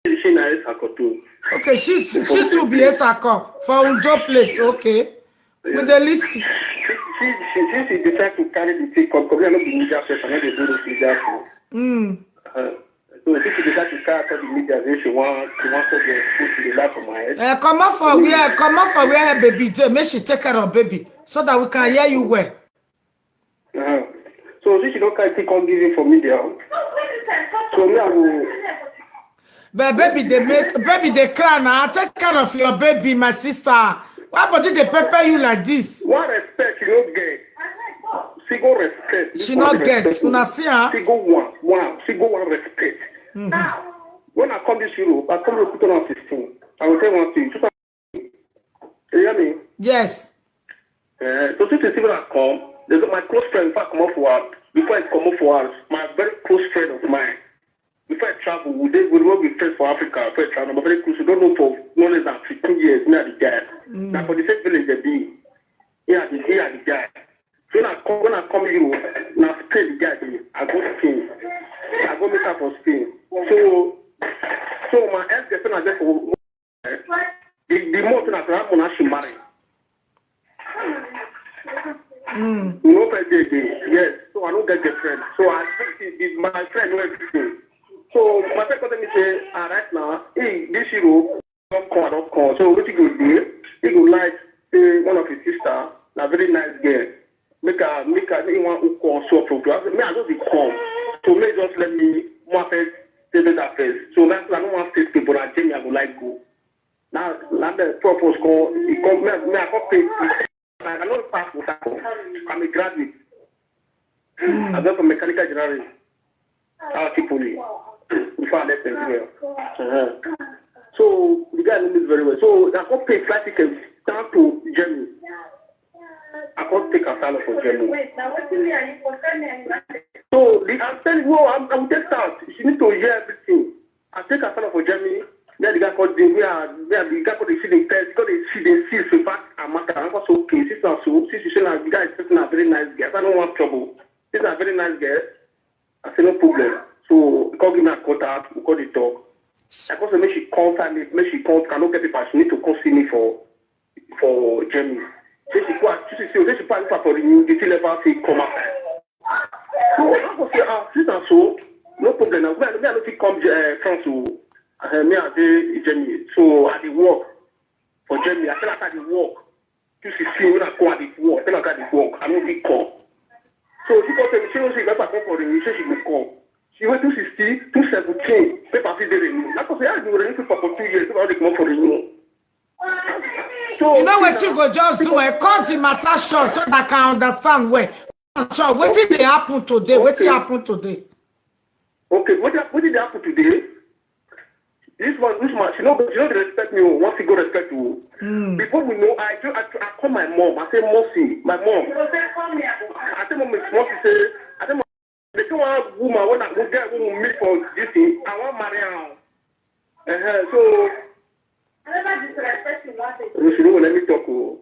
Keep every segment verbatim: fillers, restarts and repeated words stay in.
She na Esako too. Okay, she's she too be Esako for Unjo place. Okay, with the list. She she she she decide to carry the thing come come. I no be media person. I no dey do this media thing. Mm. Uh, so if she decide to carry out the media, then she want she want to get put the laugh for my head. Uh, come out for where? Come out for where, baby J. Make she take care of baby so that we can hear you well. Uh-huh. So since she don't carry thing come give it for media, so me I will. But baby, they make baby they cry now. Take care of your baby, my sister. Why body they pepper you like this? What respect you don't get? Single respect. This She one not get. respect. Una see her? Single one, one, single one respect. Now, when I come this Europe, I come Europe two thousand sixteen. I will tell you one thing. Two thousand, you hear me? Yes. Uh, so since the people that come, there's my close friend. If I come up for her, before I come up for her, my very close friend of mine. Before I travel, we did we were with friends for Africa. Before I travel, my very close. We don't know for no less than fifteen years. Me and the guy. Now for the same village they be. Yeah, the yeah the guy. So when I come when I come Europe, now Spain the guy be. I go Spain. I go meet her for Spain. So so my ex girlfriend I get for the the month na that month she marry. Mm. You know, friend dey dey. Yes. So I don't get girlfriend. So I think the, the, my friend know everything. So my friend come tell me say, ah, right now, hey, this Europe don't come, don't come. So what you go do? He go like say one of his sister, na very nice girl. Make her make her make one who come so for class. Me I just dey come. So me just let me one first stay there first. So that's why I don't want to stay, but I think I go like go. Now now the purpose call. He come me me I come pay. I know the pass with that. I'm a graduate. I got from mechanical engineering. Out of Tripoli. Before I left Nigeria. Uh-huh. So the guy knows me very well. So I got paid flight tickets down to Germany. I can't take a salary for Germany. So the I'm telling you, I'm, I'm just out. She need to hear everything. I take a salary for Germany. Then the guy called the where where the guy called the feeling test. Because they see they see so fast and matter. I'm also okay. Since I'm so since you say that the guy is such a very nice guy. I don't want trouble. This is a very nice girl. I say no problem. So he come give me a contact. We call the talk. I come say make she come find me. Make she come. I no get paper. She need to come see me for for Germany. Say she go. She say say she pass for the new. The thing never fit come out. So I go say ah since I'm so no problem. Now me I no fit come uh, France. So uh, me I dey Germany. So I dey work for Germany. I tell her I dey work. Two sixteen when I come at the work, then I got the work, I don't fit come. So she come tell me, she don't say if I come for the she she go come. She went two sixteen, two seventeen, paper fit dey renew. I come say, how you renew paper for two years, if I only come for renew? So You know what you go just do? Eh? Cut the matter short so that I can understand where. Sure, what did they happen today? What did Okay. happen today? Okay, what did- what did happen today? This one, this man, she no, she no dey respect me. Oh, once he go respect you. Mm. Before we know, I do, I, I call my mom. I say, Mercy, my mom. I say, Mercy, say, I say, Mercy, they don't want woman when I go get woman meet for this thing. I want marry her. Uh-huh. So, she don't let me talk. Oh.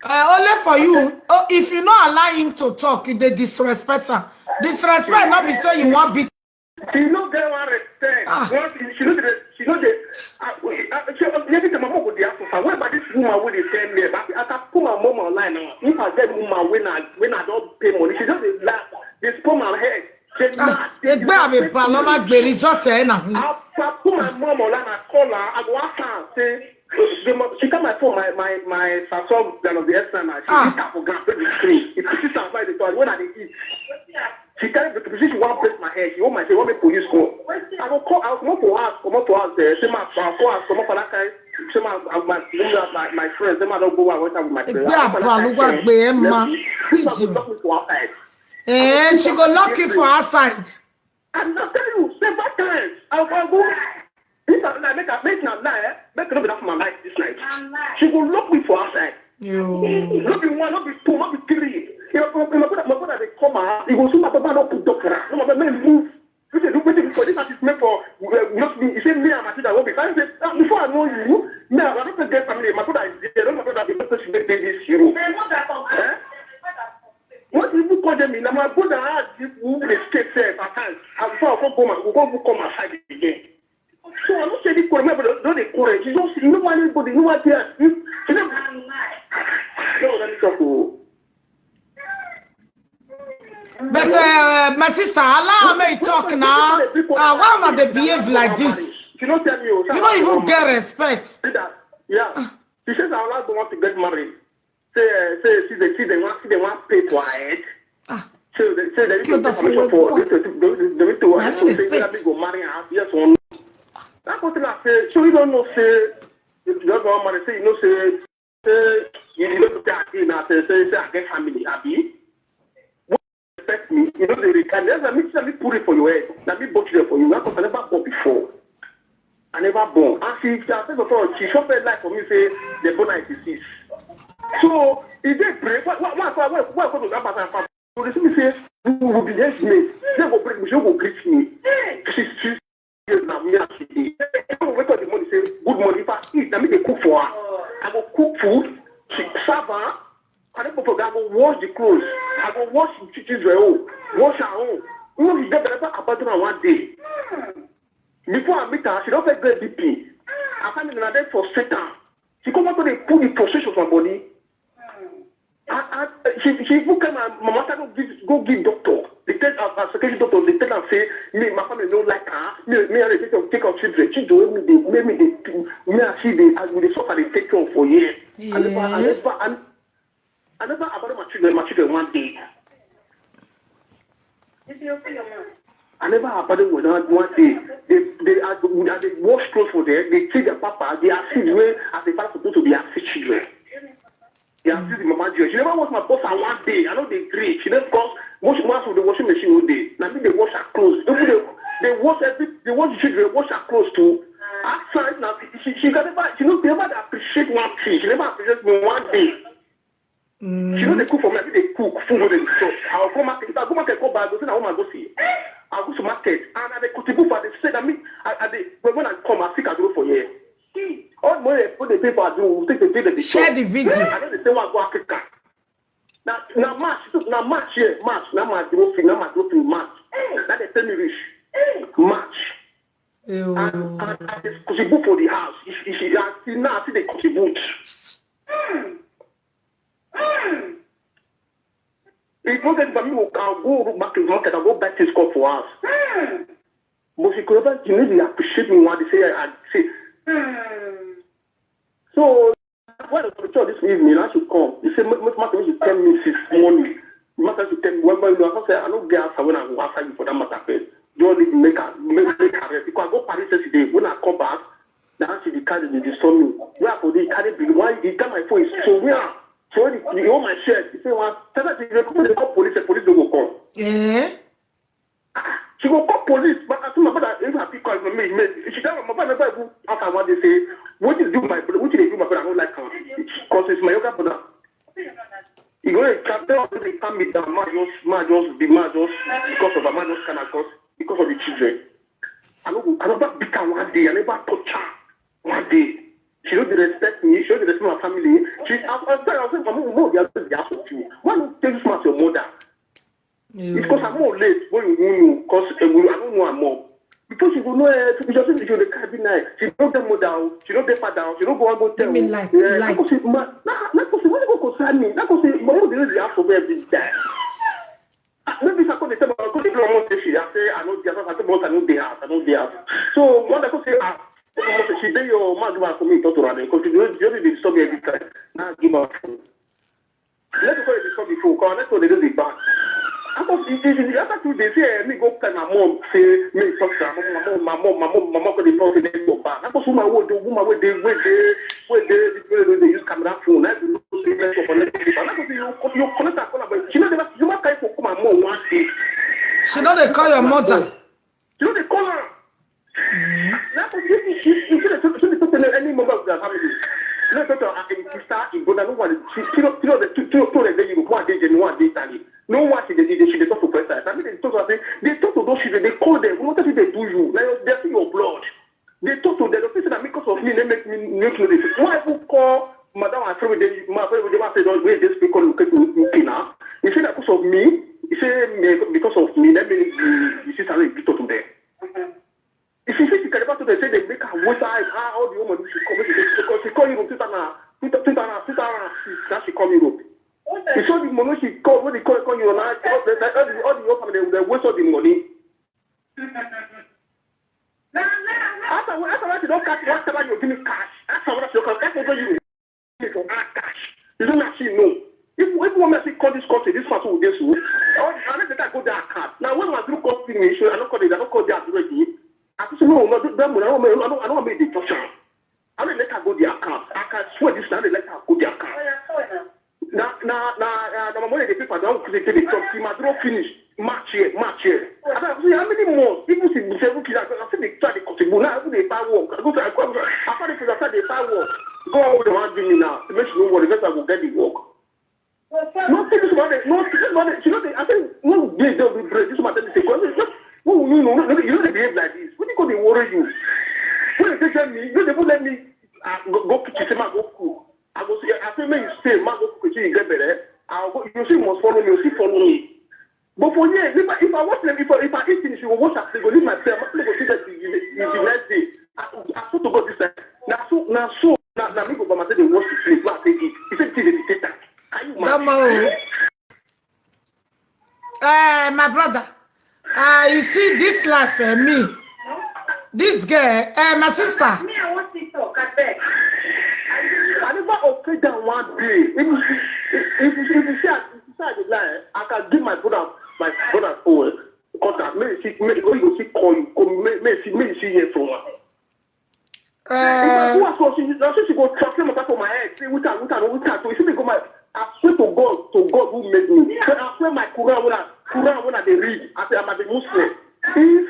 Uh, only for you. Oh, if you not allow him to talk, you dey disrespect her. Disrespect not be say you want beat. She no get one respect. Ah. Once she she no dey she no dey. Uh, uh, she, uh, every time my mom go dey ask her, what about this woman wey dey tell me? But as I put my mom online now, if I get woman when I when I don't pay money, she just dey laugh, dey spoil my head. She Ah, laugh, dey egbe ame disrespect ba lo ma me. gbe result e na. I, I put my mom online, I call her, I go ask her, say, the mo- she got my phone, my my my Samsung, that of the S nine, she Ah. hit her for ground, break the screen. It pushes her by the door when I dey eat. She tell me because she want break my head. She want my she want me police call. I go call. I go come up for house. Come up for house there. Say my I call house. Come up for that kind. Say my my my my, my friends. Say my don't go out with my friends. Egbe aba lo wa gbe e ma. She go lock me for outside. Eh, she go lock you for outside. And I tell you several times. I go go. If I like make I make na lie, eh, make no be that for my life this night. She go lock me for outside. You. No be one, no be two, no be three. You know, my brother, my brother, they come out. He go see my papa, no put doctor. No, my brother, move. You say, look, wetin for this artist make for uh, not me. He say me and my sister will be. I say, ah, before I know you, me, I don't get family. My brother is there. No, my brother, because she make this hero. Eh? What if you call them in? My brother had this who escape self at times. And before I go, go, go, go, come outside again. So Remember, don't dey quarrel. You don't see, you don't want anybody, you don't want tears. You, you don't have life. No, let me talk. Oh. But uh, my sister, allow me talk now. Uh, why una dey behave like this? You don't tell me. Oh, You don't even get respect. See that? Yeah. She says, "I like the want to get married." Say, uh, say, see, they see, they want, see, they want pay for her head. Ah. So they say they need Kill to the pay permission fool. For, they need to, they need to, they need to, I they don't say respect. Let me go marry her. Yes or no? That person I say, so you don't know, say, if you don't want marry, say, you know, say, say, you don't know, say, I say, now, say, say, say, I get family, abi? Respect me, you know, they regard me. Let me, let me put it for your head. Let me butcher it for you. That person I never bought before. I never born. And she, she first of all, she shop her life for me, say, the born ninety-six. So, if they pray, why, why, why, why, why, why go to that person? So they see me say, "You will be next me." They go break me, she go greet me. She, she, now me as she dey. I go wake up the morning, say, "Good morning." If I eat, I mean they cook for her. I go cook food, she serve her. I don't go, I go wash the clothes. I go wash the children own, wash her own. You know, she never abandon her one day. Before I meet her, she don't get B P. I find it that for Satan. She come out to dey put the frustration for my body. I, I, she, she even came and my mother go give, go give doctor. They tell her, her secretary doctor, they tell her say, "Me, my family don't like her. Me, me, I take care, take care of children. She do me, they, me, me, they, me, I see they, I will suffer, they take care for years." I never, I Yeah. never, I, I never abandon my children, my children one day. I never abandon with one, one day. They, they are, they are, they wash clothes for them. They see their papa. They are see where as a father supposed to be as children. They are see the mama Joy. She never wash my boss and one day. I know they agree. She never, because wash, wash with the washing machine all day. Now me they wash her clothes. They, they, they wash every, they wash the children, wash her clothes too. Outside now, she, she can never, she no, she never appreciate one thing. She never appreciate me one day. She know they cook for me. I think they cook food with them. So I'll go market. If I go market, go buy. Go see na woman go see. I go to market and I dey contribute for the say that me. I, I dey when, when I come, I think I go for here. All the money they put the paper I do, we take the pay the Share the video. I know they say one go Africa. Now, now March, now March here, March, now my trophy, now my trophy March. Now they pay me rich. March. Ew. And, and, and they contribute for the house. If, if, if, and now I see they contribute. If not that, me, I'll go look back to the market, I'll go buy things come for us. But she could never, she need to appreciate me when they say, I say. So, when the picture this evening, I should come. He said, "Make, make, make, you tell me this morning." Matter to tell me, when, when, I say, "I don't get answer when I go answer you for that matter first." You only make a, make, make a rest. Because I go Paris yesterday. When I come back, now she dey carry me, disturb me. Where I go dey carry big? Why you got my phone? So where? So when you, you hold my shirt, you say, "What?" Tell her, "You go call the police, the police don't go come." Eh? She go call police, but I told my brother, if I pick call me, me, she tell my brother never even ask her what they say. What you do my brother? What you do my brother? I don't like her because it's my younger brother. You go and tell her to calm me down. Man just, man just be man just because of her, man just can cause because of the children. I don't, I never beat her one day. I never touch her one day. She don't respect me. She don't respect my family. She, I, I, I, I said, "Mama, no, they are, they are for you. Why don't you tell this man your mother?" It's because I'm more late when you know, because uh, I don't know I'm more. Because you go know, uh, to be just you dey carry night. She don't get mother, she don't get father, she don't go and go tell. Give me like, Yeah, like. Because she, ma, na, na, because what go concern me? Na because my mother dey ask for me every day. Ah, maybe if I come dey tell my, come dey tell my mom say she, I say I know the house, I say, "But I know the house, I know the house." So when I go say, "Ah, she dey your man, do for me, talk to her, because you know, you dey disturb me every time." Now give her phone. Let's go disturb the phone, cause let's go dey do the back. After, if, if, if, after two days, say, eh, me go tell my mom, say, me talk to her, my mom, my mom, my mom, my mom, my mom go dey talk to them for back. After woman wey dey, woman wey dey, wey dey, wey dey, wey dey use camera phone, I don't know say let's go connect with her. After you, you connect her, call her, but she no dey, you might try to call my mom one day. She no dey call your mother. You know they call her. Now, if, if, if, if, if, if, if, if any member of their family, you know, talk to her, her sister, her brother, no one, she, she know, you know, the two, two, two of them, you know, one day, Jenny, one day, Italy. No one, she dey, she dey talk to press. I mean, they talk to her, say, they talk to those children, they call them. What do they do you? Now, they see your blood. They talk to them. They say that because of me, they make me, make me this. Why even call madam and friend? They, my friend, they must say, "Don't wait, this people look at me, okay now." He said that because of me. He said, "Me, because of me, that means you, you see, I talk to them." If you see the caliber to them, say they Make her waste her eye, how all the woman she come, make she take, because she come Europe two thousand, two thousand, two thousand six, now she come Europe. You saw the money she come, when they come, come Europe, now all the, all the, all the whole family, they waste all the money. After, after what you don't catch, whatever you give me cash, after what you don't catch, that's what you pay for hard cash. You don't actually know. If, if one person call this country, this person will get sued. Or unless they can go their account. Now, when my group call finish, I don't call it, I don't call their address. I just say, "No, no, that money, I don't, I don't, I don't make the touch am." I don't let her go their account. I can swear this, I don't let her go their account. Now, now, now, uh, now my money, the paper, don't create the talk. See, my draw finish. Match here, match here. I don't see how many months. People see seven kids. I see the try to contribute. Now, even they buy work. I go to, I go, I find the people that they buy work. Go on with the one give me now. It makes no worry. That's I will get the work. No, see this one, no, see this one, you know, they, I think, no, they, they'll be brave. This one, they say, "Well, no, no, no, no, you know, they behave like this. What you gonna worry you?" When they tell me, you know, they won't let me, uh, go, go kitchen, say, "Ma, go cook." I go see, I say, "Make you stay, ma, go cook, you get better." I go, "You see, you must follow me, you see, follow me." But for here, if I, if I watch them, if I, if I eat finish, you go wash up, they go leave my prayer, my go see that the, the, the next day. I, I swear to God this time. Now so, now so, now, now me go by myself, they wash the plate, now take it. He said, "Till the dictator." Can you That imagine? Man, oh. Eh, my brother, uh, you see this life, eh, me, this girl, eh, my sister. Me, I want to talk, I beg. I never offend them one day. If you, if, if, if you say I, if you say I dey lie, I can give my brother, my brother phone contact. May she, may, oh, you see call you, come, may, may she, may she hear from her. If I Uh, go as well, she, now she, she go translate matter for my head. Say, "With her, with her, with her." So you see me go my, I swear to God, to God who made me. But I swear my Quran when I, Quran when I dey read, I say I'm a Muslim. If,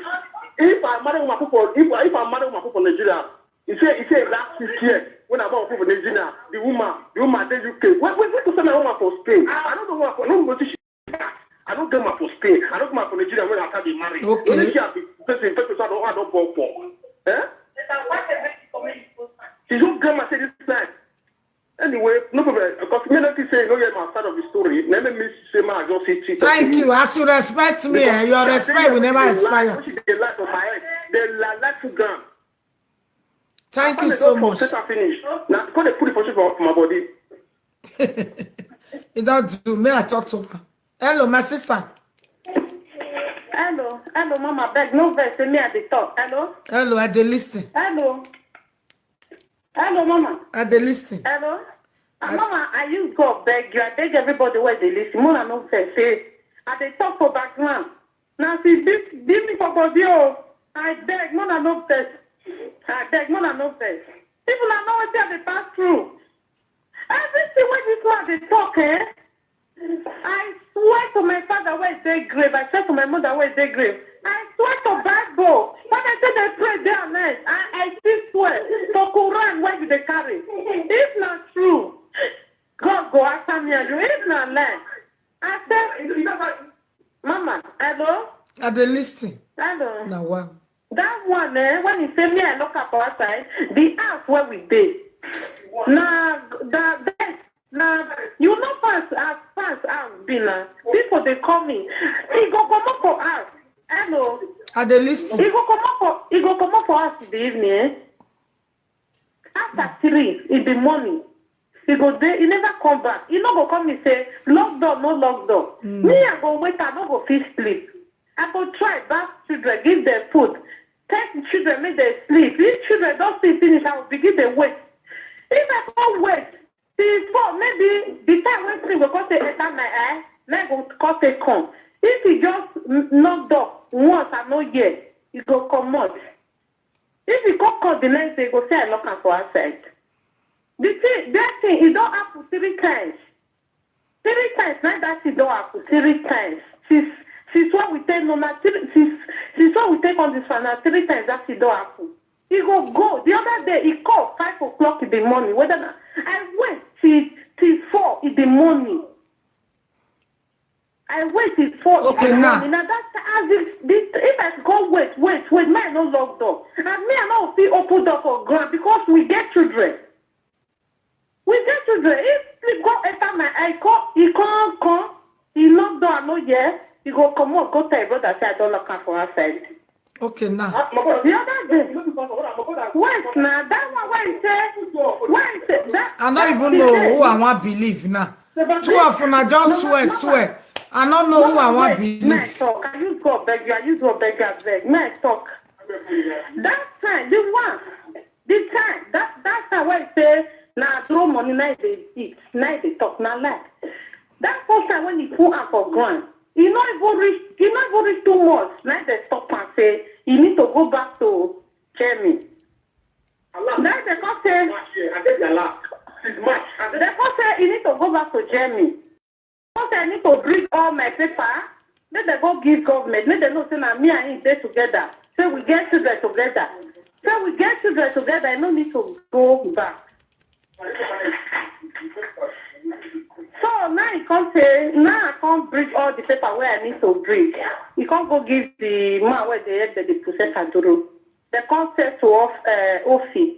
if I marry woman for, if, if I marry woman for Nigeria, he say, he say last week here when I bought for Nigeria, the woman, the woman dey U K. Wait, wait, wait to send my woman for Spain. I don't know what, I don't know what she. I don't get my for Spain. I don't get my for Nigeria when I start dey marry. Okay. Only she have the person, person I don't, I don't fall for. Eh? She don't get my say this time. Anyway, no problem. Because me not say no hear my side of the story. Let me miss say my just see cheat. Thank you. As you respect me, eh, your respect will never expire. She dey lie for my head. They lie, lie to ground. Thank you so much. Set her finish. Now, go dey put it for, for my body. It don't do. May I talk to her? Hello, my sister. Hello, hello, mama. Beg no vex. Say me I dey talk. Hello. Hello, I dey listen. Hello. Hello, mama. I dey listen. Hello. Ah, I mama, I use God beg you. I beg everybody where they listen. Mona no vex. Say I dey talk for background. Now see this, give me for body. Oh, I beg. Mona no vex. I beg. Mona no vex. People are not wetin I dey pass through. Everything wey this man dey talk, eh? I swear to my father wey dey grave, I swear to my mother wey dey grave, I swear to Bible. When I say they pray day and night, I, I still swear to Quran wey you dey carry. If na true, God go answer me and you. If na lie, I say, mama, hello? I dey listen. Hello. Na wow. That one, eh, when he say me I look up outside, the house where we dey. Na, na, na, you know fans, as fans house be na. People dey call me. He go comot for house. Hello. I dey listen. He go comot for, he go comot for house in the evening, eh? After three in the morning, he go dey, he never come back. He no go come me say, "Lock door, no lock door." Mm. Me, I go wait, I no go fit sleep. I go try bath children, give them food, take the children, make them sleep. If children don't sleep finish, I will begin to wait. If I can't wait till four, maybe the time when sleep go come take enter my eye, na go come take come. If he just n-, knock door once, I no hear, he go comot. If he come call the next day, he go say I lock am for outside. The thing, that thing, it don't happen three times. Three times, na that thing don happen three times. Since, since when we take no, na three, since, since when we take on this one, na three times that thing don happen. He go go. The other day, he call five o'clock in the morning. Whether na, I wait till, till four in the morning. I wait till four in the morning. Now that as if this, if I go wait, wait, wait, me I no lock door. And me I no fit open door for ground because we get children. We get children. If sleep go enter my eye, come, he come, come, he knock door, I no hear. He go comot, go tell him brother say I don lock am for outside. Okay, now. The other day, wait now, that one wey say, wey say that. I don't even know who I want believe now. Two of una just swear, swear. I don't know who I want May I believe. Talk. I use God beg you. I use God beg you. I beg. May I talk? That time, the one, the time, that that time wey say na throw money, na dey eat, na dey talk, na lie. That first time when he put am for ground, he no even reach, he no even reach two months. Na dey stop and say he need to go back to Germany. Now they come say, I get their last. Since March. I they come say he need to go back to Germany. Come say I need to bring all my paper. Make they go give government. Make they know say na me and him dey together. Say we get children together. Say we get children together. I no need to go back. So now he come say, now I come bring all the paper where I need to bring. He come go give the man where they head the process Aduro. They come say to off uh, Ofi.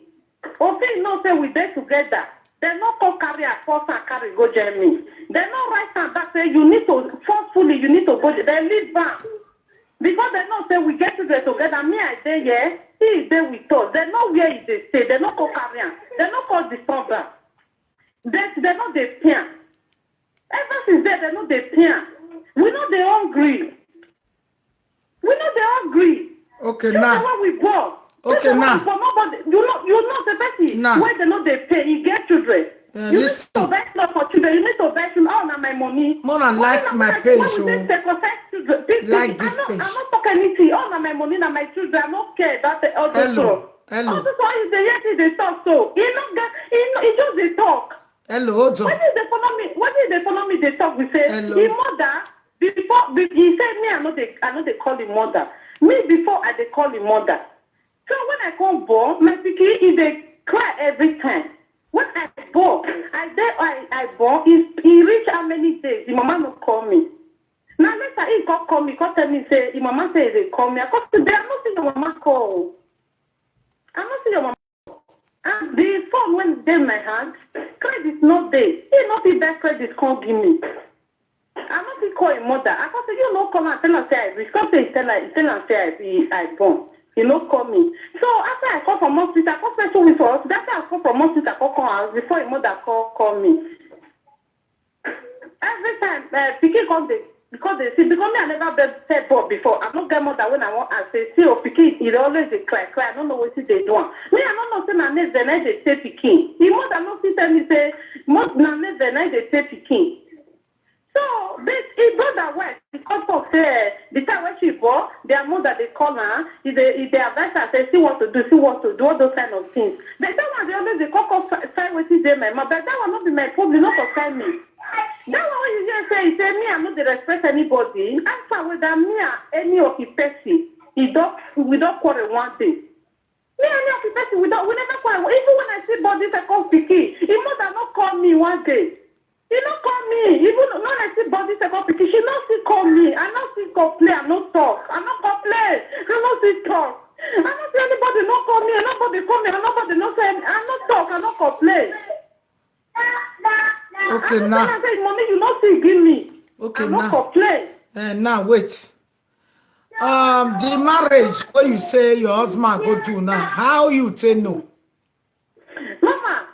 Ofi know say we dey together. They no come carry a force and carry go Germany. They no write am back say you need to forcefully, you need to go. They leave am. Because they know say we get children together. Me, I dey here. He dey with us. They know where he dey stay. They no come carry am. They no come disturb am. They, they no dey pay am. Ever since then, they no dey pay am. We no dey hungry. We no dey hungry. Okay, Look at now. What we born. Okay, Look at now. What we born. Nobody, you know, you know the person Now. Where they no dey pay. He get children. Uh, You listen. need to buy clothes for children. You need to buy shoes. All na my money. More than like my page, When we oh. dey circumcise children, this Like thing, this I no, page. I no talk anything. All na my money. Na my children. I no care about the all those Hello, stuff. hello. All this one is the yes, they talk so. He no get. He no. He just dey talk. Hello, hold on. Wetin dey follow me? Wetin dey follow me? Dey talk. We say Hello. Him mother before be, he say me I no dey I no dey call him mother. Me before I dey call him mother. So when I come born, my pikin he dey cry every time. When I born, I dey I I born. He he reach how many days? Him mama no call me. Now later he come call me, come tell me say him mama say he dey call me. I come say, "Babe, I no see your mama call. I no see your mama." And the phone when dey my hand, credit no dey. He no fit buy credit come give me. I no fit call him mother. I come say, "You no come and tell am say I reach." Come say he tell her, he tell am say I be I born. He no call me. So after I come from hospital, I come spend two weeks for hospital. After I come from hospital, I come come house before him mother call call me. Every time uh, pikin come dey because they see because me I never be fed born before. I no get mother when I want I say see oh pikin he dey always dey cry cry. I no know wetin dey do am. Me I no know say na nurse dem na dey take pikin. Him mother no fit tell me say mo na nurse dem na dey take pikin. So this him brother wife he come talk say eh, the time when she born their mother dey call her, he dey he dey advise her say see what to do, see what to do, all those kind of things. But that one dey always dey come come fi- find wetin dey my mouth. But that one no be my problem, no concern me. That one wey you hear say he say me I no dey respect anybody. Ask am whether me and any of the person he don we don quarrel one day. Me and any of the person we don we never quarrel. Even when I see body second pikin, him mother no call me one day. He no call me. Even when I see body second pikin, she no still call me. I no still complain. I no talk. I no complain. I no still talk. I no see anybody no call me. Nobody call me. Nobody no say I no talk. I no complain. Okay, I no now. Tell am say money you no still give me. Okay, I no now. Complain. Uh, now wait. Um, the marriage where you say your husband go do now, how you say no? Mama,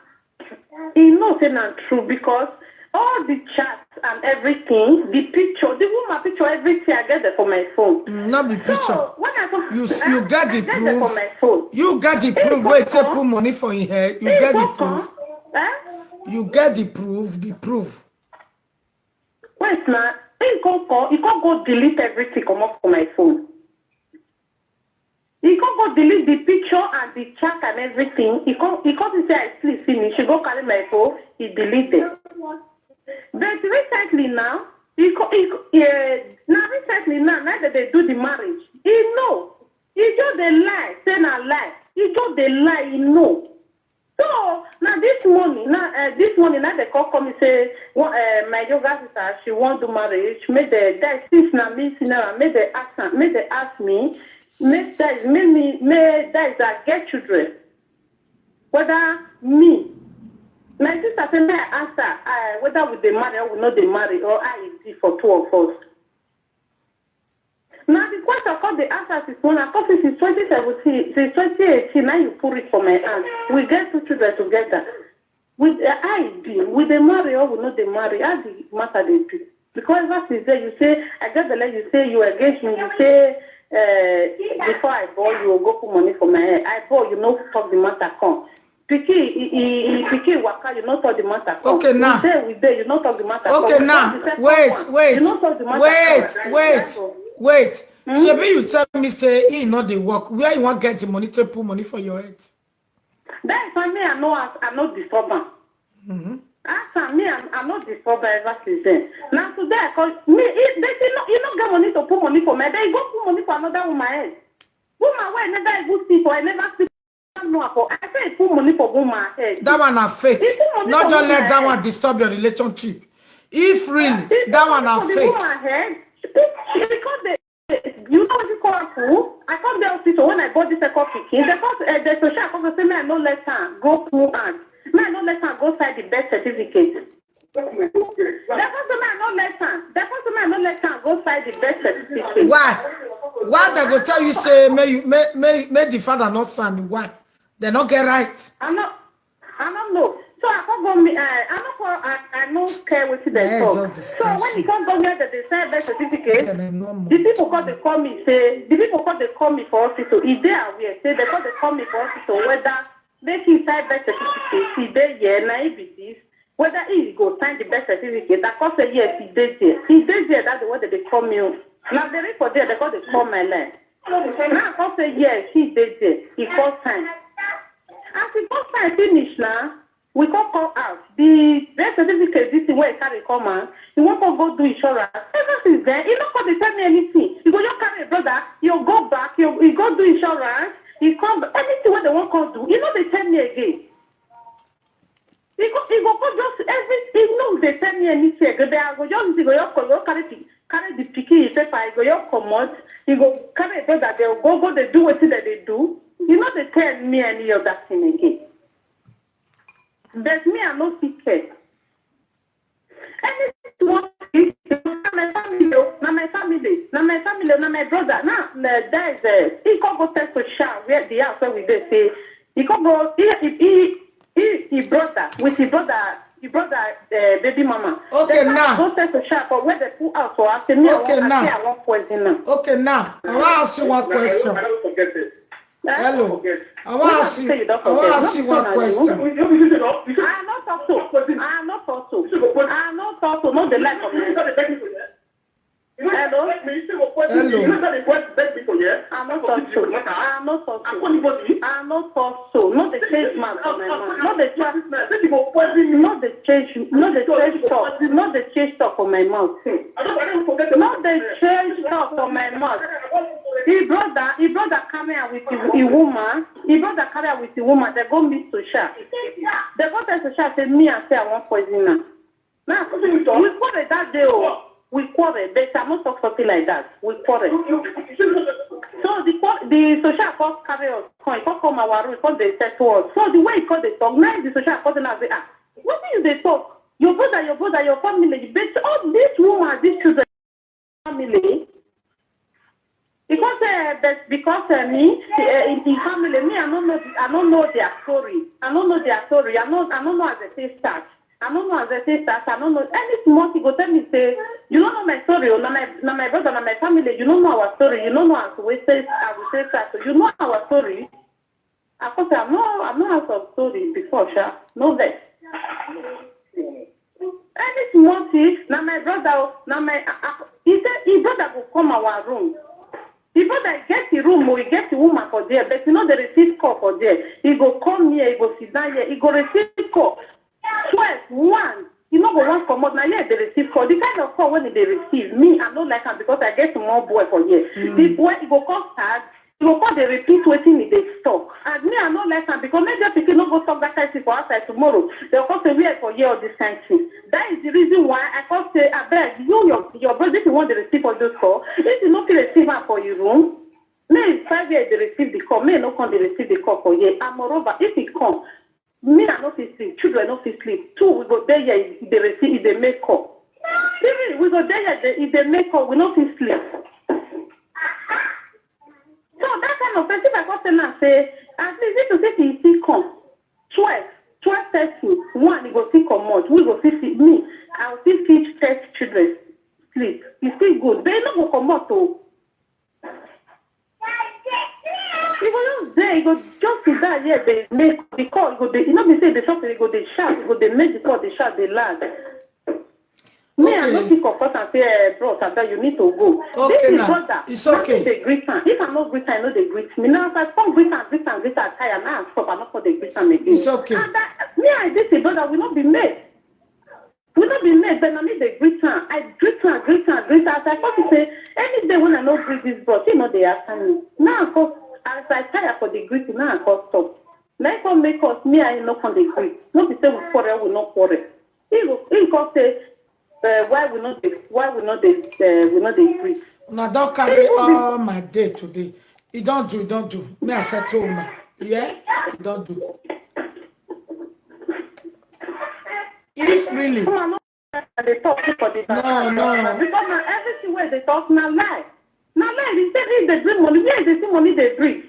he know say na true because all the chats and everything, the picture, the woman picture, everything I get there for my phone. Mm, not be picture. So when I go, You s- eh, you get the I get there for proof. my phone. You get the Hey, proof. Wait, say Papa. put money for him head. You Hey, get the Papa. Proof. Eh? You get the proof. The proof. Wait now. He come call. He come go delete everything. Come off for my phone. He come go delete the picture and the chat and everything. He come. He come to say I sleep finish. He go carry my phone. He delete them. But recently now, he co- he co- eh, now recently now, now that they do the marriage, he know. He just dey lie, say na lie. He just dey lie, he know. So now this morning, now uh, this morning, now they call call me say one, uh, my yoga sister, she wan do marriage. Make the guy since na me senior, make they ask am, make they ask me, make guys, make me, make guys that get children. Whether me, my sister say make I answer uh, whether we dey marry or we no dey marry or how e be for two of us. Now the question I come dey ask her since when I come say since twenty seventeen, since twenty eighteen, now you put it for my hand. We get two children together. With uh, I be, we dey marry or we no dey marry, how the matter dey be? Because ever since then you say, I get belle, you say you against me, you say uh, before I born, you go put money for my head. I born, you no talk the matter come. Pikin, he, he, he pikin waka, you no talk the matter come. Okay, now. We dey, we dey, you no talk the matter Okay, come. now. The second Wait, one, wait, you no talk the matter wait, come. wait, Therefore, wait. Shebi you tell me say he no dey work. Where you wan get the money to put money for your head? That is why me I no ask, I no disturb am. Mm-hmm. Ask am, me I, I no disturb am ever since then. Now today I call me, he, they say no, he no get money to put money for me. Then he go put money for another woman head. Woman wey I never even see for, I never see no for. I say he put money for woman head. That one na fake. He put money Not for just woman let that head. One disturb your relationship. If really, He that put one na money for the fake. Woman head. He, he, because they, you know what you call am? I come the hospital when I bought the second pikin. They come, uh, the social come say me I no let her go put hand. Me I no let her go sign the birth certificate. They come say me I no let her. They come say me I no let her go sign the birth certificate. Why? Why they go tell you say may you may may may the father not sign? Why? They not get right. I no, I no know. So I come go me. Uh, I no call. I, I no care wetin they Yeah, talk. just So when discussion. He come go near the, the sign birth certificate, Yeah, they no more. The people come dey call me say, the people come dey call me for hospital. He dey aware say they come dey call me for hospital whether make him sign birth certificate, he dey here, na he be this. Whether he go sign the birth certificate, I come say yes, he dey there. He dey there, that's the way they dey call me. Now they reach for there, they come dey call my line. Now I come say yes, he dey there. He come sign. As he come sign finish now, we come come out. The birth certificate, this thing wey he carry come out, he wan come go do insurance. Ever since then, he no come dey tell me anything. He go just carry a brother, he go back, he, he go do insurance, he come, anything wey they wan come do, he no dey tell me again. He go, he go come just every, he no dey tell me anything again. Then I go just, he go just, he go carry the, carry the pikin paper, he go just comot, he go carry a brother, they go, go dey do wetin dem dey do. He no dey tell me any other thing again. But me, I no fit care. Any small thing, na my family o, na my family, na my family o, na my brother. Now, na there is a, he come go tell Social where the house where we dey say, he come go, he, he, he, he, he brother, with his brother, his brother, uh, baby mama. Okay, Then now. Go tell Social for where they put house for us. Say me, I Okay, want, now. I say I want poison now. Okay, now I wan ask you one question. Eh? Hello, I wan ask you. I wan ask you one question. I no talk so. I no talk so. I no talk so. No dey lie for me. Hello? Hello. I no talk so. I no talk so. I no talk so. No dey change mouth for my mouth. No dey change. No dey change. No dey change talk. No dey change talk for my mouth. No dey change talk for my mouth. His brother, his brother carry am with his, his woman. His brother carry am with his woman. They go meet Social. They go tell Social say me, I say I wan poison am. Now, we quarrel that day o. We quarrel, but I no talk something like that. We quarrel. So the qua- the Social come carry us, come, come, come our room, come dey settle us. So the way he come dey talk, now the Social come dey now say, ah, wetin you dey talk? Your brother, your brother, your family, but all this woman, these children, family. Because, uh, but because uh, me, uh, in, in family, me, I don't know, I don't know their story. I don't know their story. I don't, I don't know as they say start. I don't know as they say start. I don't know any small thing go tell me say you don't know my story. Or na my, na my brother, na my family. You don't know our story. You don't know as we say, as we say start. So you know our story. I thought I'm not, I'm not out of story before, sha. No vex. Any small thing, na my brother, o, na my. Uh, uh, he said his brother go come our room. His brother get the room, o, he get the woman for there, but you know they receive call for there. He go come here, he go sit down here, he go receive call. Twelve, one, he no go wan comot. Na here they receive call. The kind of call when they receive, me, I no like am because I get small boy for here. The boy, he go come start. You go come dey repeat wetin he dey talk. And me, I no like am because make that pikin no go talk that kind thing for outside tomorrow. They go come say where for hear all this kind thing. That is the reason why I come say, abeg, you, your, your brother, if you want to receive all those call, if you no fit receive am for your room, make you find where they receive the call. Make you no come dey receive the call for here. And moreover, if he come, me, I no fit sleep. Children no fit sleep. Two, we go dey here, e dey receive, e dey make call. Three, we go dey here, e dey make call. We no fit sleep. Kind of person I come tell am say, at least if you say he still come, twelve, twelve thirty, one, he go still comot. We go still see me. I go still feed thirty children. Sleep. E still good. But e no go comot o. E go just dey, e go just sit down here dey make the call, e go dey, e no be say the shop, e go dey shout, e go dey make the call dey shout, dey loud. Me, I no Okay. fit comfort am say, eh, bros, abeg, you need to go. This Okay is now. Brother. It's Na me okay. dey greet am. If I no greet am, e no dey greet me. Now, as I come greet am, greet am, greet am, tire, now I stop, I no come dey greet am again. It's okay. And I, me and this brother, we no be mate. We no be mate, but na me dey greet am. I greet am, greet am, greet am. As I come see say, any day when I no greet this bros, he no dey answer me. Now I come, as I tire for the greeting, now I come stop. Na him come make us, me and him no come dey greet. No be say we quarrel, we no quarrel. He go, he come say, uh, why we no dey, why we no dey, uh, we no dey greet. Una don carry all my day today. E don do, e don do. Me, I settle una. Yeah? E don do. If really. Come on, no, I dey talk for the No, background no. Because na everything wey dey talk na lie. Na lie. He say he dey bring money. Where he dey see money dey bring?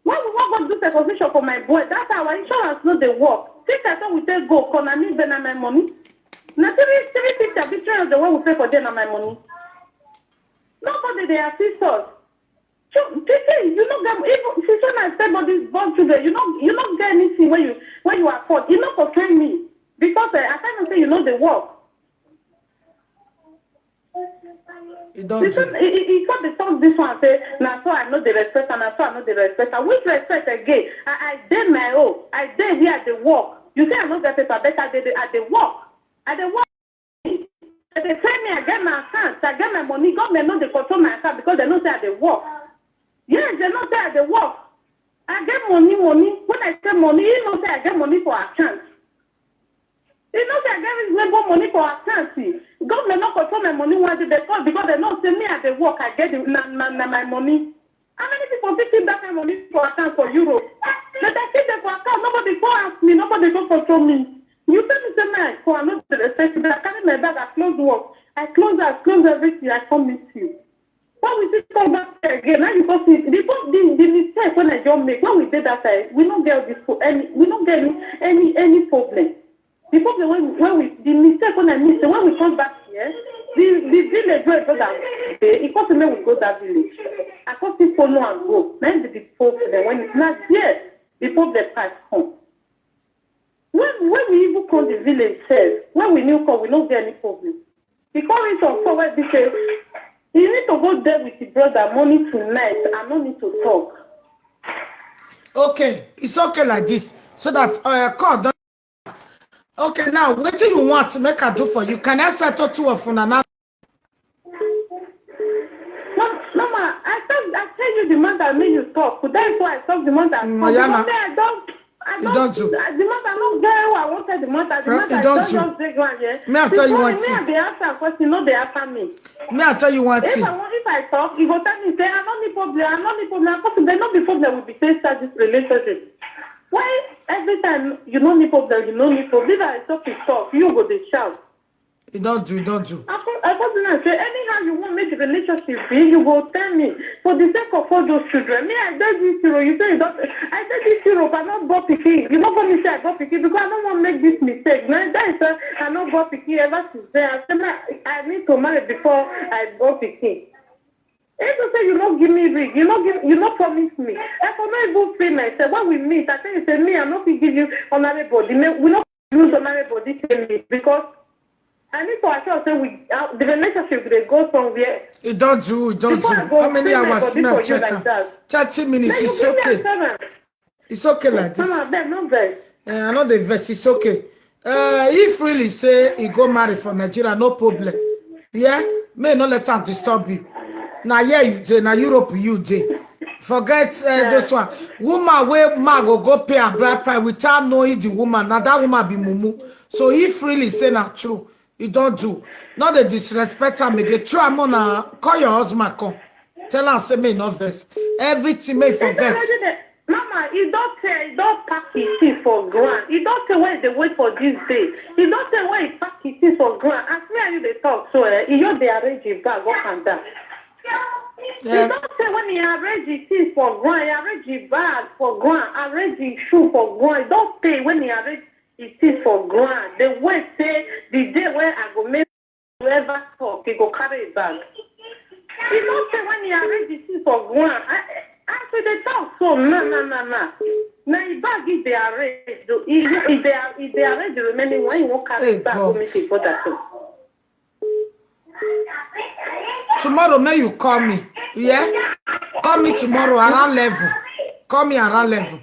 When we wan go do circumcision for my boy, that our insurance no dey work. Since I thought we take go, come na me, then na my money. Na three, three fifty abi three hundred wey we pay for there na my money. Nobody dey assist us. So, Titi, you no get, even since when I say about this born children, you no, you no get anything where you, where you afford. You no concern me because, eh, I tell you say you no dey work. E don This do. one, he, he, he come dey talk this one say, na so I no dey respect am, na so I no dey respect am. Which respect again? I, I dey my own. I dey where I dey work. You say I no get paper, but I dey, I dey work. I dey work. They dey tell me I get my account, I get my money. Government no dey control my account because they know say I dey work. Yes, they know say I dey work. I get money, money. When I say money, he know say I get money for account. He know say I get reasonable money for account. See, government no control my money one day because, because they know say me I dey work, I get the, na, na, na my money. How many people fit keep that kind of money for account for Europe? But I keep them for account. Nobody go ask me. Nobody go control me. You tell me say, "Man, I go, I no dey respect you." I carry my bag, I close work. I close, I close everything. I come meet you. When we still come back here again, now you go see the, the, the mistake when I just make. When we did that time, we don't get this for any, we don't get any, any, any problem. The problem when, when we, the mistake when I make, so when we come back here, the, the village where brother dey, he come say make we go that village. I come still follow and go. Na him be the problem when it's not there. The problem pass come. When, when we even come the village sef, when we new come, we no get any problem. He come reach on phone wey be say, "You need to go there with your brother morning to night. I no need to talk." Okay, it's okay like this. So that, uh, call don. Okay, now, wetin you want make I do for you? Can I settle two of una now? No, no, ma, I tell, I tell you the matter, make you talk. That is why I talk the matter. Mm, But yeah, because ma. say I don't, I You don't, don't do. The matter no get who I wanted the matter. The Huh? Matter You is don't just, do. Just dey ground here. Me, I tell you Before one me, thing. I dey ask am question, no dey answer me. Me, I tell you one If thing. I want, if I talk, he go tell me say I no need problem, I no need problem. I come say no be problem. We be say start this relationship. Why every time you no need problem, you no need problem? If I talk, you talk, you go dey shout. E don do, e don do. I come, I come to now say anyhow you want make the relationship be, you go tell me. For the sake of all those children, me I dey this Europe. You say you don't. I dey this Europe. I no born pikin. You no come me say I born pikin because I no want make this mistake. Now that is why I no born pikin ever since then. I say na, I need to marry before I born pikin. If you say you no give me ring, you no give, you no promise me. I for no even free myself. When we meet, I tell you say me I no fit give you honorable body. Me, we no use honorable body take meet because I need to assure say we, uh, the relationship dey go somewhere. E don do, e don do. Before I go How many free my hours? Body Me, for I you check like am. That. Thirty minutes, Then you it's give me okay. Assurance. It's okay like this. Mama, abeg no vex. Eh, I no dey vex, it's okay. Uh, if really say he go marry for Nigeria, no problem. Yeah, may no let am disturb you. Na here you dey, na Europe you dey. Forget, uh, Yeah. This one. Woman wey man go go pay her bride price without knowing the woman. Now that woman be mumu. So if really say na true, e don do. No dey disrespect am again. Try am on, uh, call your husband come. Tell am say make e no vex. Everything make e He don forget. already dey, Mama, he don tell, he don pack his thing for ground. He don tell where he dey wait for this day. He don tell where he pack his thing for ground. As me and you dey talk so, eh, he just dey arrange his bag up and down. He don say when he arrange the things for ground, he arrange the bag for ground, arrange the shoe for ground. He don pay when he arrange the things for ground. The way say the day where I go make whoever talk, he go carry a bag. He don say when he arrange the things for ground. I, I say they talk so, na, na, na, na. Na his bag he dey arrange. He, he, dey, he dey arrange the remaining one. He won't carry his bag go meet his brother too. Tomorrow, may you call me. Yeah? Call me tomorrow around eleven. Call me around eleven.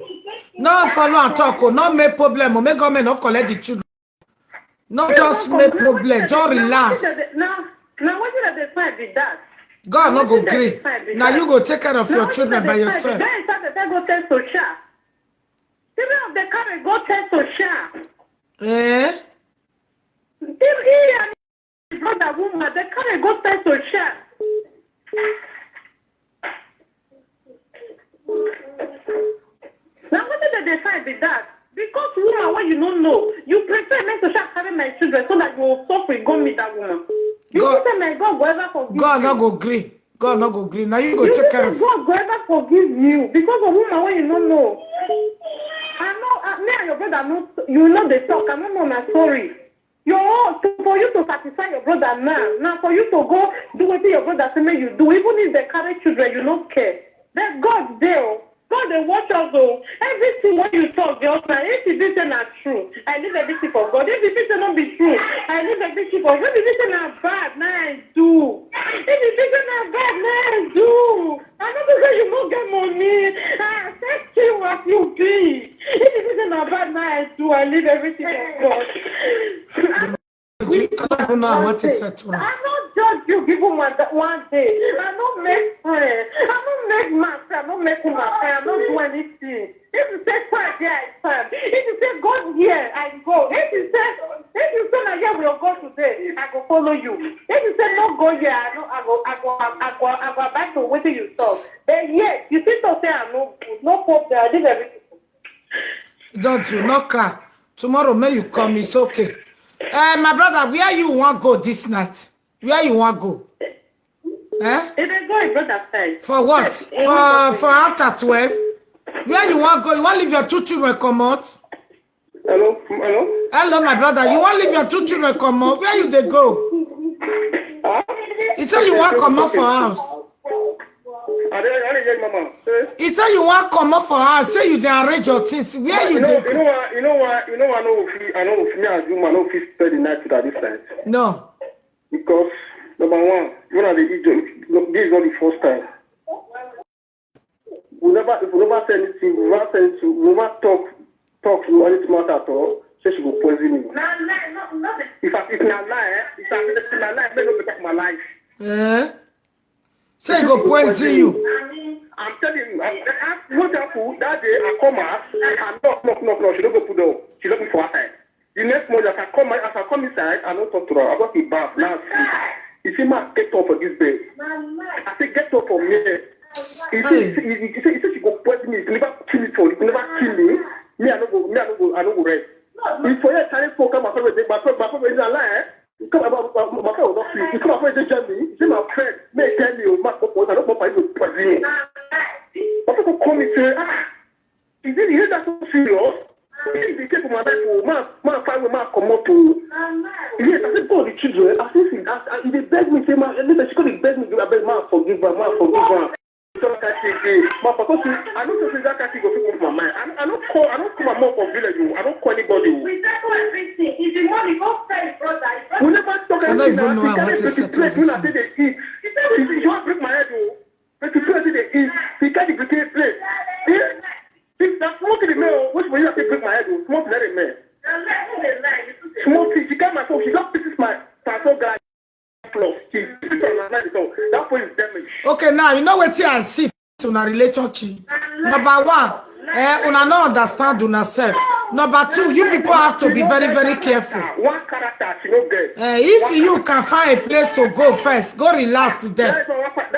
No follow and talk. Oh, no make problem. Oh, make government not collect the children. No just make problem. Just relax. Now, now what did they find with that? God no go gree. Now you go take care of your children by yourself. Then I go test Osha. Three of the carry go test Osha. Eh? If he and his brother woman, they carry go test Osha. Now what did they find with that? Because woman, when you don't know, you prefer make Osha carry my children so that you will suffer. Go meet that woman. You God- say my God go ever forgive God you. No go gree. God no go gree. Now you go You take care say of. God go ever forgive you because of woman when you don't know. I know uh, me and your brother no, you know the talk. I don't know my story. Your own to, for you to satisfy your brother now. Now for you to go do what your brother say make you do. Even if they carry children, you no care. That God dey. God dey watch us o. Everything wey you talk just now, if e be say na true, I leave everything for God. If e be say no be true, I leave everything for God. If e be say na bad, na I do. If e be say na bad, na I do. I no be say you no get money. I accept you as you be. If e be say na bad, na I do. I leave everything for God. I don't even know how to settle. I no judge you give woman that one day. I no make friend. I no make man friend. I no make woman friend. I no do anything. If you say friend here, I stand. If you say God here, I go. If you say if you say na here we go today, I go follow you. If you say no go here, I no I go I go I go I go abide to wetin you talk. But yes, you fit talk say I no good, no problem. I leave everything. Don't you no cry. Tomorrow may you come. It's okay. Eh, my brother, where you want go this night? Where you want go? Eh? If they go, his brother side. For what? For for after twelve? Where you want go? You want leave your two children come out? Hello, hello. Hello, my brother. You want leave your two children come out? Where you they go? Huh? He said you want come out for house. I don't, I don't hear mama. Eh? He said you want come out for house. Say you dey arrange your things. Where you You know, dey you know go? Why? You know why? You know why? I know if I know if me as woman, I know if spend the night with her this night. No. Because number one, you know the idiot. No, this is not the first time. We never, if we never say anything, we never say anything, we never talk, talk to any matter at all. Say she go poison me. If I, if na lie, eh? If I, if na lie, make no be talk my life. Eh? Say go poison you. I'm telling you, I, I, what happened that day? I come out, I knock, knock, knock, knock. She don't go put door. She lock me for outside. The next morning, as I come, as I come inside, I don't talk to her. I got the bath. Now sleep. You see, man, get up for this bed. I say, get up for me. He say, he, he, he say, he say she go poison me. He never kill me for it. He never kill me. Me, I no go, me, I no go, I no go rest. If for here, carry phone, come, my friend, my friend, my friend, is a lie. He come, my, my, my friend will not feel. He come, my friend, say, Jeremy, he say, my friend, may tell me, oh, Mark, what, I don't know, I don't poison me. My friend go call me, say, ah, is it, is it that so serious? If they take my life, oh, man, man, find way, man, come out, oh. Yes, I said, God, the children, I said, I, I, they beg me, say, man, listen, she could beg me, I beg, man, forgive her, man, forgive her. So that kind thing, eh, my papa say, I don't think that kind thing go fit come my mind. I, I don't call, I don't call my mom for village, oh. I don't call anybody, oh. We settle everything. If the money go pay brother, we never talk I don't anything even now. know He how carry to fifty settle plate this when I say they eat. He, he want break my head, oh. Fifty plate they eat. He carry fifty plate. Eh? If that smoke in the mail, which way you have to break my head, oh? Smoke let it mail. Smoke, she got my phone. She just pieces my transfer guy. Plus, she pieces on my mind, so that phone is damaged. Okay, now you know what I see to una relationship. Number one, eh, una no understand una self. Number two, you people have to be very, very careful. One character, she no get. Eh, if you can find a place to go first, go relax there.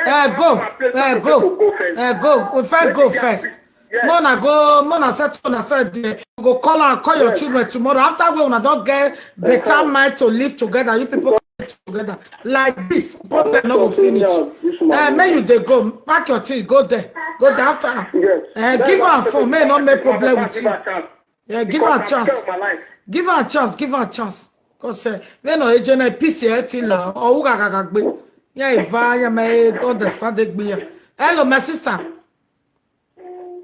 Eh, go, eh, go, eh, go. We first go first. Mona go, Mona said to una said, eh, you go call and call your children tomorrow. After we una don't get better mind to live together, you people live together like this. Problem no go finish. Eh, make you dey go, pack your thing, go there, go there after. Yes. Eh, give her phone, make no make problem with you. Yeah, give her chance. Give her chance, give her chance. Cause uh, when no agent I piece here till now, or who gagagagbe. Yeah, if I am a understand the beer. Hello, my sister.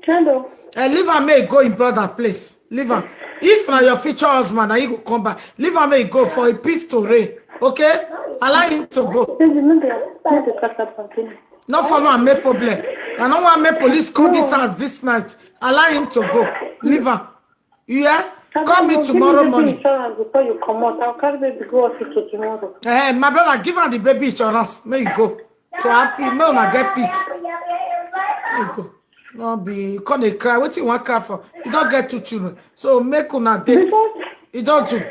Hello. Uh, leave her, may go in brother place. Leave her. If na your future husband, na you go come back. Leave her, may go for a peace to reign. Okay? Allow him to go. Baby, no dey no dey talk about him. No follow and make problem. I don't want make police come this house this night. Allow him to go. Leave her. You hear? Call me tomorrow morning. Insurance before you come out. I'll carry baby go hospital tomorrow. Eh, my brother, give her the baby insurance. May you go. So happy, may una get peace. May you go. No be come dey cry. What you want cry for? You don't get two children. So make una dey. You don't do.